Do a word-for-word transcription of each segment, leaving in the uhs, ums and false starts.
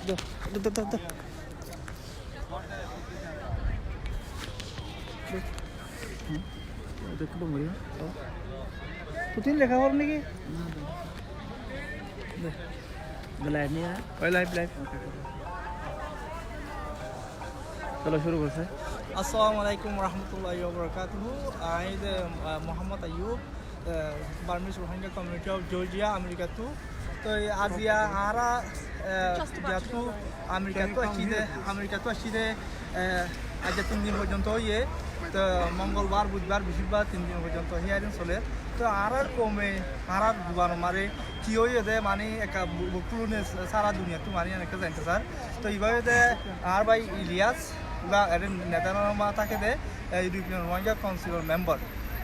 Dó, dó, dó, dó. Dó. Hm? Dó, dó, dó, dó. Tuñí leká forór né ki? Na, na. Dó. Dó, live niya. Oi, live, live. Ok, ok. Cholo, cúru gorí. Assalamu alaikum warahmatullahi wabarakatuhu. Añí de, ah, Muhammad Ayub. Eh, Burmese Rohingya Community of Georgia, Americattu. Toi aijja añára, eh, jehetu Americattu aiccí de, Americattu aiccí de, eh, aijja tin din foijjonto óiye. Toi mongolbar, budbar, bicíbar tin din foijjonto hearing soler. Toi añárar koume, añárar zuban or maze ki óiye de, mani ekka bu-, bukkulune sara duniyattu mani enekka zainto sar. Toi ibá óiye de añár bái Ilyas, ibá ere Netherlands ot táke de, eh, European Rohingya Council or member.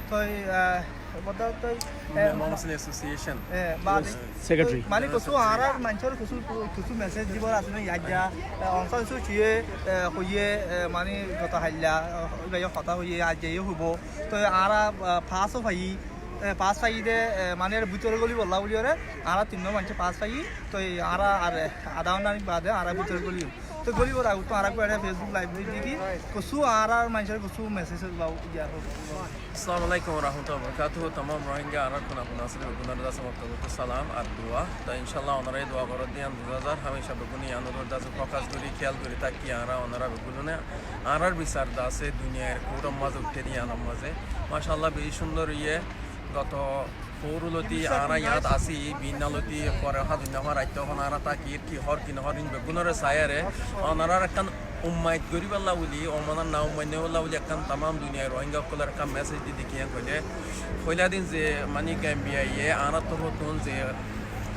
Toi, eh, Bódda toi, eh, Muslim Association. Eh, bade. Secretary. Mani kessú añárar maincóre kessú, kessú message dibar asé né, aijja, eh, Aung San Suu Kyi ye, eh, hoiye, eh, mani goto hailla, eh, ibá ye hotá hoiye, aijja ye hoibo. Toi añára, eh, pass ó faiyí, eh, pass faiyí de, eh, mani ar bútore gólibolla buli ore, añára tinnúa maincé pass faiyí, toi añára ar, eh, adá gónta bade añára bútore góli. Toi gólibar age ttú añára uggwá ere Facebook live deki, kessú añárar maincóre kessú message ba iya hoibo. Assalamu alaikum warahmatullahi wabarakatuhu. Tamam Rohingya añárar kuna kuna asé de beggúnore dase moktobottú salam ar dua. Toi inshallah onora ye dua goródde yián buzá zar, hámica beggúne yián ore dase fokas gorí, kéyal gorí táki añára onora beggúne. Añárar bisar dase duniyar court or maze uiththé de yián or maze. Mashallah, beci cúndor óiye. Goto foór lóti añára yián así, biínna lóti fore hádunna fán aitté hon añára tákir, ki hoór ki nohoór, in beggúnore saiyóre onorar ekkán ummait goríbolla buli, onorar naumait noóibolla buli ekkán tamam duniyar Rohingya ókkolore ekkán message di deki yián hoilé, foila din ze mani Gambia ye añárar torfóttun ze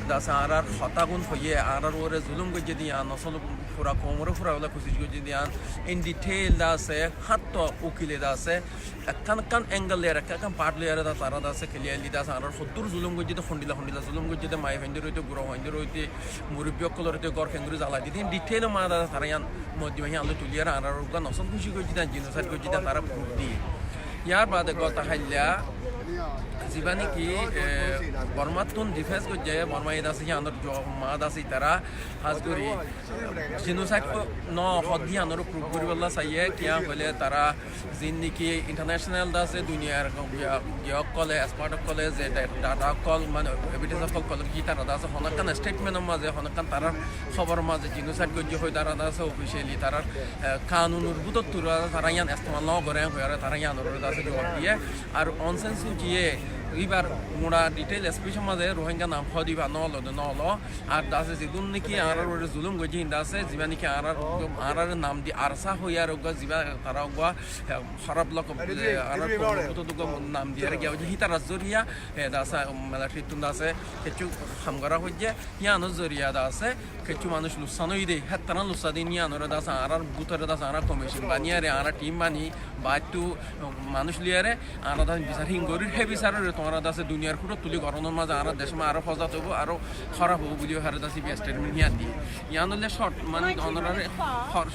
dase añárar hotágun hoiyé, añárar uore zulum goijjé de yián, nosol fura koumore furaibólla kucíc goijjé de yián, in detail dase háñtto ukile dase ekkán ekkán angle loiyóre, ekkán ekkán part loiyóre dase tará dase clearly dase añárar hoddúr zulum goijjé de, hondilla hondilla zulum goijjé de, maiyafuaindór óite, gurafuaindór óite, murubbi ókkolor óite, gór kengóri zalai diyé de, in detail or maze dase tará yián moddima yián loi tuliyóre añárar uggwá nosol kucí goijjé de, genocide goijjé de, tará proof diyé. Yar bade goto hailla zibá niki, eh, Bormattún defense goijjé, Borma ye dase yiánor juab ma dase itará hás gorí genocide no hoó de yiánore proof goríbolla saiyé, kiyá hoilé tará zin niki international dase duniyar giya, giya ókkole, expert ókkole ze da-, data ókkol, mane evidence ókkol collect goijjé tará dase honó ekkán statement or maze, honó ekkán tarár hóbor or maze genocide goijjé hoi tará dase officially tarár, eh, kanun or bútottu tará yián estemal no goré hoiyóre tará yiánor uore dase juab diyé. Ar Aung San Suu Kyi ye ibar gura detail speech or maze Rohingya nam hoó de iba no lo de no lo. Ar dase zedún niki añárar uore zulum goijjé hín dase, zibá niki añárar, añárar nam di ARSA hoiyóre uggwá zibá tará uggwá, eh, háraf lok, eh, añárar koumor bútottu uggwá nam diyóre giya óiye, hítarar zoriya, eh, dase military ttún dase kessú ham gorá foijjé, yiánor zoriya dase kessú manúic luksán óiye de, hétara luksán de yiánore dase añárar bútore dase añára commission baniyóre, añára team bani, baittú manúic loiyóre, añára dase bisar hín gorír, hé bisarore tuáñra dase duniyar court ot tuli gorónor maze añárar dec ma aró fosad óibo, aró háraf óibo buli hoiyóre dase iba statement yián diyé. Yián óile short, mane onorare hor-,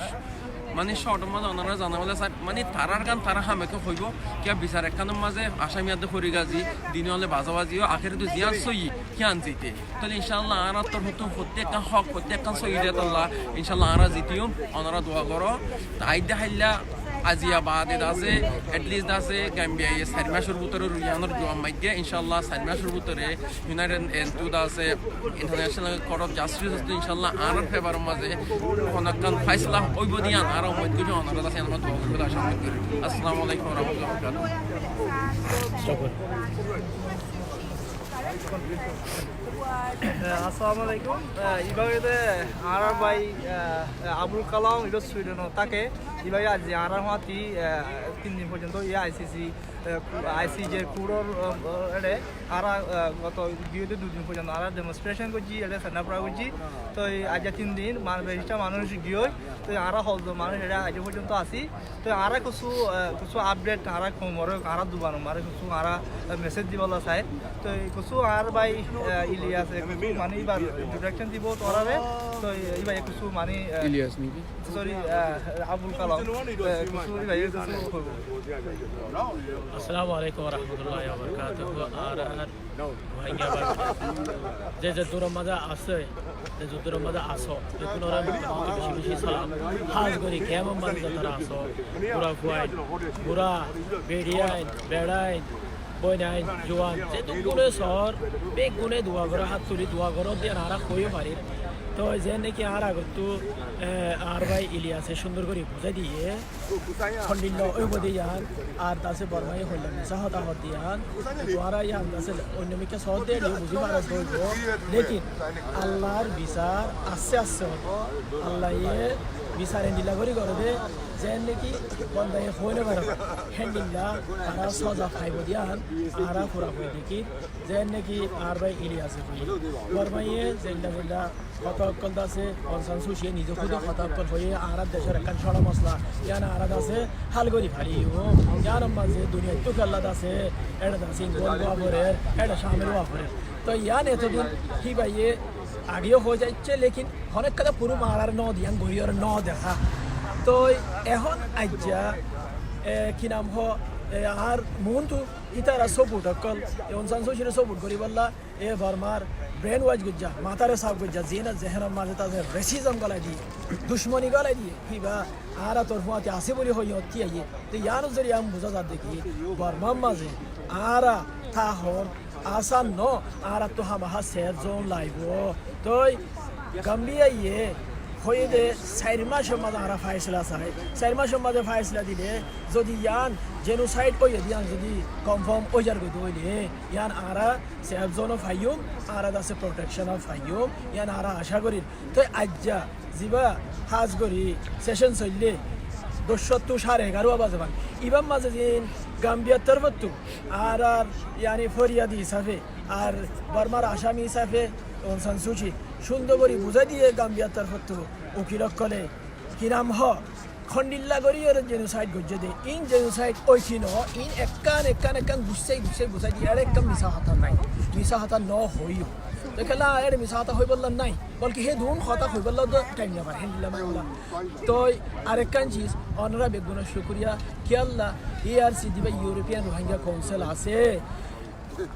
mane short or maze onorare zanaibólla sair, mane tarár gán tará hámeka hoibo, kiyá bisar ekkánor maze asami adde fori gazi, dine óile bazabazi ó, akérottú ziyán sóiyi, kiyán zite. Tóile inshallah añárar torfóttu fottí ekkán hók, fottí ekkán sóiyi de tolla, inshallah añára zitiyum, onora dua goró. Toi aijja hailla aijja bade dase, at least dase Gambia ye sair macor bútore yiánor juab maigge, inshallah sair macor bútore United Nations dase International Court of Justice ottu inshallah añárar favour or maze honó ekkán faisala óibo de yián añára ummid gorí, onora dase yián or maze dua goríba de aca gorí. Assalamu alaikum warahmatullahi wabarakatuh. Eh, assalamu alaikum. Eh, ibá óiye de añárar bái, eh, eh, Abul Kalam, ibá Sweden ot táke. Ibá ye aijja añárar fúañti, eh, tin din foijjonto iye I C C, eh, ku-, I C J court or, eh, ere añára, eh, goto giyé de dui din foijjonto añára demonstration goijjí, ere stand up goijjí. Toi aijja tin din, mane beci manúic giyói. Toi añára hoddúr manúic ere aijja foijjonto así. Toi añára kessú, eh, kessú update añára koumore, añára zuban or maze kessú añára, eh, message dibolla sair. Toi kessú añárar bái, eh, Ilyas, eh, kessú mane ibar introduction dibo tuáñrare. Toi ibá kessú mani, eh, Ilyas niki? Sorry, eh, Abul Kalam. Eh, kessú ibá kessú hoibo. Assalamu alaikum warahmatullahi wabarakatuh. Ar, ar, Rohingya bái, ze ze duror mazé asó, ze ze duror mazé asó, beggúnoré beggún beci beci salam. Hás gorí kemfor mazé ze tará asó, bura fuain, bura, beçiyain, beçain, boinain, juan, zeddúr gúne soór, beggúne dua goró, hát tulí dua goró de añára hoiyó farir. Toi zeén niki añár agottú, eh, añár bái Ilyase cúndor gorí buzái diyé, hondilla óibo de yián, ar dase Bormaye hoilla misá hotá hoó de yián, tuáñra yián dase oinno mikká soódde, eçé buzí faró de óibo. Lékin Allar bisar asté asté óibo. Allaye bisar endilla gorí goré de, zeén niki bondaye hoói no faré, héndilla tará soza faibo de yián, añára fura furi dekír, zeén niki añár bái Ilyase hoiyé. Bormaye zendilla zendilla hotá ókkol dase, Aung San Suu Kyi ye nize húde hotá ókkol hoiyé, añárar decór ekkán cóñço mosola, yián añára dase hál gorí fariyum. Yiánor mazé duniyaittú kiyólla dase, eçé dase ingol dua forer, eçé camil ówa forer. Toi yián etodin híbaye ageyó hoi zaiccé, lékin honó ekkán furuf añáráre no diyé, yián goríyoré no deká. Toi ehón aijja, e, ki nam hoó, e, añár muúntu ítara support ókkol, e, Aung San Suu Kyi re support goríbolla, e Bormar brainwash goijjá, matáre saf goijjá, ziín zehénor mazé tase racism gólai diyé, ducmoni gólai diyé, híba añára tor fúañti asé buli hoiyé, ottí aiyé. Te yiánor zoriya añí buzá zadde ki, Bormar mazé añára táhon asán no, añárattú hámaha safe zone laibo. Toi Gambiyaye hoiyé de sair macor mazé añára faisela sai, sair macor mazé faisela dile, zodi yián genocide óiye de yián zodi confirm ói zargoi de óile, yián añára safe zone ó faiyum, añára dase protection ó faiyum, yián añára acá gorír. Toi aijja zibá hás gorí session soillé doccóttu cáre egaruwa baze fán. Ibár mazé ziín Gambiyar torfóttu añárar, yáni, foriyadi hísafe ar Bormar asami hísafe Aung San Suu Kyi cúndor gorí buzái diyé Gambiyar torfóttu ukil ókkolé, ki nam hoó, hondilla gorí ore genocide goijjé de, iín genocide óiye ki no, iín ekkán ekkán ekkán gussái gussái buzái diyé, eçé ekkán misá hotá nái, misá hotá no hoiyó. Te kiyólla eçé misá hotá hoibólla nái, bolki hé duún hotá hoibólla de thaim no fare, héndilla mamela. Toi arekkán ciz, onorá beggúnor cúkuriya, kiyólla A R C diba European Rohingya Council asé,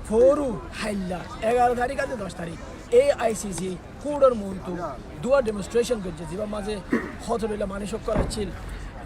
foóru hailla egaró tarík ade doc tarík A I C C court or muúntu duwá demonstration goijjé, zibár mazé hoto dhoilla manúic ókkol accíl,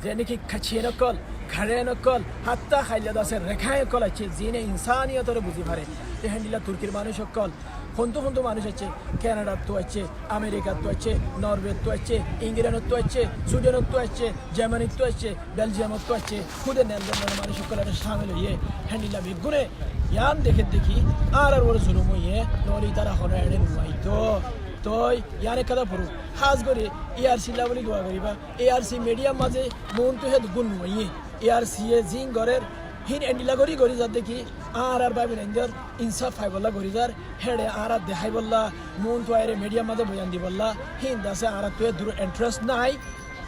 zeéne ki Kachin ókkol, Karen ókkol, hattá hailla dase Rakhine ókkol accíl, ziíne insániyotore buzí fare. Te héndilla Turkir manúic ókkol, hontú hontú manúic aiccé, Canadattú aiccé, Amerikattú aiccé, Norwettú aiccé, Inglendottú aiccé, Swedenottú aiccé, Germanittú aiccé, Belgiumottú aiccé, húde Netherlandor manúic ókkol ere cámil óiye, héndilla beggúne yián dekér de ki, añárar uore zulum óiye, noóile ítara honó eçé nuaitó. Toi yián ekkán furuf. Hás gorí A R C lla bóli dua goríba. A R C midiyar mazé muúntu hé dukkún nuaiyé. A R C ye ziín gorér, híin endilla gorí gorí zadde ki, añárar báiboinaindor insáf faibólla gorí zar, héçe añára deháibolla, muúntu aiyóre midiyar mazé boyan dibolla, híin dase añárattú eddúr interest nái.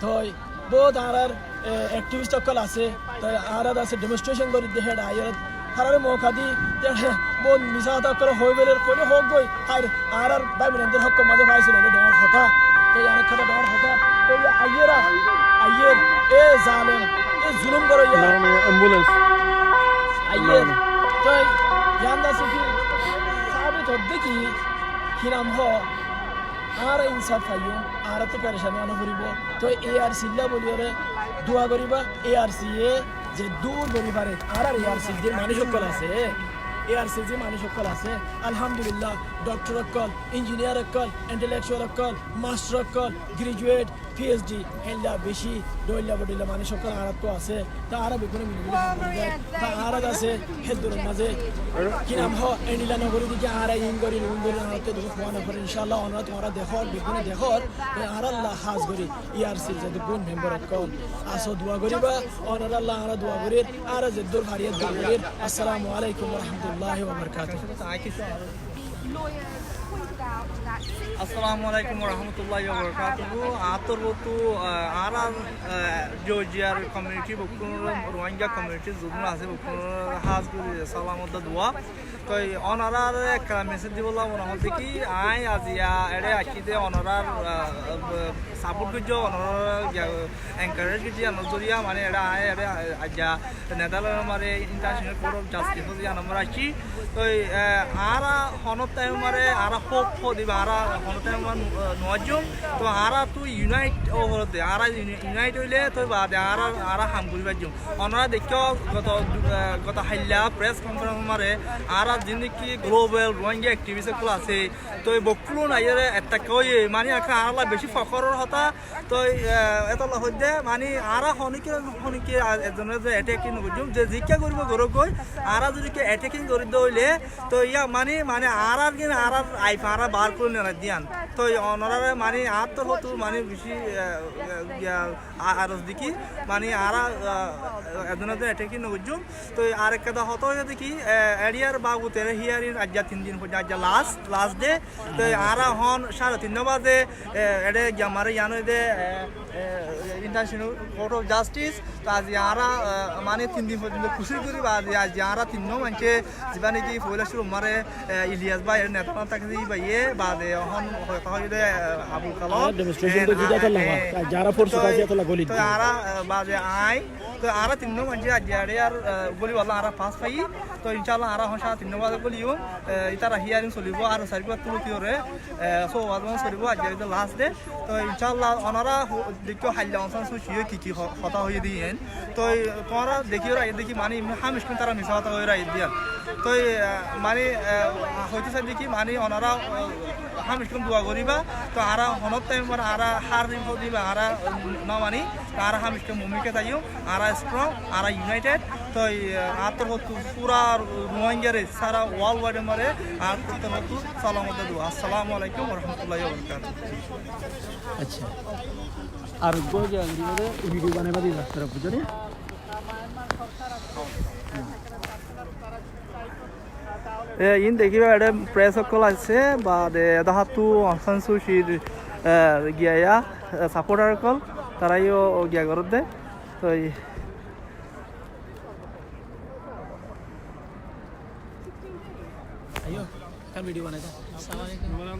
Toi boóut añárar, e, activist ókkol asé, toi añára dase demonstration gorí de héçe aiyóre, taráre mouka di, te boóut misá hotá ókkol hoói beler, hoilé hoók goi, háir, añárar báiboinaindor hókkor mazé faisela óile dhoóñr hotá. Toi añárar hotá dhoóñr hotá. Toi aiyér, aiyér, e zalem, e zulum goróya. Ambulance. Aiyér. Toi yián dase ki, sabit hoó de ki, ki nam hoó, añára insáf faiyum, añárattú perecán ówa no foribó. Toi A R C lla bóliyoré dua goríba, A R C ye zeddúr gorí fare, añárar A R C ddí manúic ókkol asé, A R C ddí manúic ókkol asé, alhamdulillah, doctor ókkol, engineer ókkol, intellectual ókkol, master ókkol, graduate, P H D, héndilla bicí dhoilla bodhoilla manúic ókkol añárattú asé. Te añára beggúne mili mili ham gorí zai. Te añára dase hédduror mazé ki nam hoó, endilla no gorí de ki añára iín gorí, uún gorí, añárattú eddúr hoó no fore. Incállah, onorá tuáñra dekór, beggúne dekór, te añárálla hás gorí A R C r zeddúr member ókkol asó dua goríba, onorálla añára dua gorír, añára zeddúr fari eddúr gorír. Assalamu alaikum wa rahmatullahi wa barakatuhu. Assalamu alaikum warahmatullahi wabarakatuhu. Añár torfóttu, ah, añárar, ah, Georgiar community, bekkúnor Rohingya community zedún asé, bekkúnor hás gorí salam ar dua. Toi onoráre ekkán message dibolla mone hoó de ki, añí aziya eçé aiccí de onorá, ah, support goijjó, onorá, ah, encourage goijjó, yiánor zoriya, mane eçé añí eçé aziya Netherlands or mare International Court of Justice ot yián or mare aiccí. Toi, eh, añára honó time mare añára hope hoó de ba añára honó time mare, eh, no aijjum. Toi añára toi unite ó hoó de, añára uni-, unite óile toi baade añára, añára ham gorí faijjum. Onorá deikkó goto, eh, goto hailla press conference mare añára zendilla ki global Rohingya activist ókkol asé, toi bekkún aiyóre ektakka óiye, mane ekkán añára beci fokoror hotá. Toi, eh, etolla hoidde, mane, añára honikka, honikka, ah, ezone ezone attacking no goijjum, ze zikká goribo gorok goi, añára zodi ke attacking gorí de óile, toi yián mane, mane, añárar gin, añárar aif añára bar gorí nilai diyan. Toi onoráre, mane, añár torfóttu, mane, beci, eh, eh, iya, a-, aros diki, mane, añára, eh, ezone ezone attacking no goijjum. Toi arek hotá, hotá óiye de ki, eh, eçiyar baabute hearing aijja tin din foijjonto, aijja last, last day. Toi añára ehón sáre tinnó baze, eh, eçé giya mare yián óiye de, eh, eh, International Court of Justice. Toi aijja añára, eh, mane tin din foijjonto kucíc gorí, baade aijja añára tinnó maincé, ziba niki foila cúru mare, eh, Ilyas bái, eçé Netherlands táke de báiye, baade ehón hotá óiye de, eh, Abul Kalam. Añára demonstration goijjí de etolla, eh, aijja añára force toi, asé etolla goli toi añára, eh, baade añí Toi añára tinnó maincé aijja eçé ar, eh, goli balla añára pass faiyí. Toi incállah añára ehón sáre tinnó baze goliyum. Eh, ítara hearing solibo ar sair bar tulti óre, eh, só baze solibo, aijja óiye de last day. Toi incállah onorá hu-, deikkó hailla Aung San Suu Kyi ye ki ki ho-, hotá hoiyé de yián. Toi tuáñra dekí óre aiyé de ki mane hámic kin tara misá hotá hoiyóre aiyé de yián. Toi, eh, mane, eh, hoitó sai de ki mane onorá, eh, hámic kin dua goriba. Toi añára honó time mare añára hár di hoó de ba añára, eh, no mani. Añára hámica mumkin zaiyum, añára strong, añára united. Toi, eh, añár torfóttu fura Rohingyare sára worldwide mare añár torfóttu salam ar dua. Assalamu alaikum warahmatullahi wabarakatuh. Accá. Ar goi giyóre video banaiba de, tará buzó né? E, iín dekíba, eçé press ókkol asé, baade edde hátu Aung San Suu Kyi r, e, giya ya, e, supporter ókkol, tará yó giya gorédde. Toi, aiyó, ekkán video banai dá. Assalamu alaikum.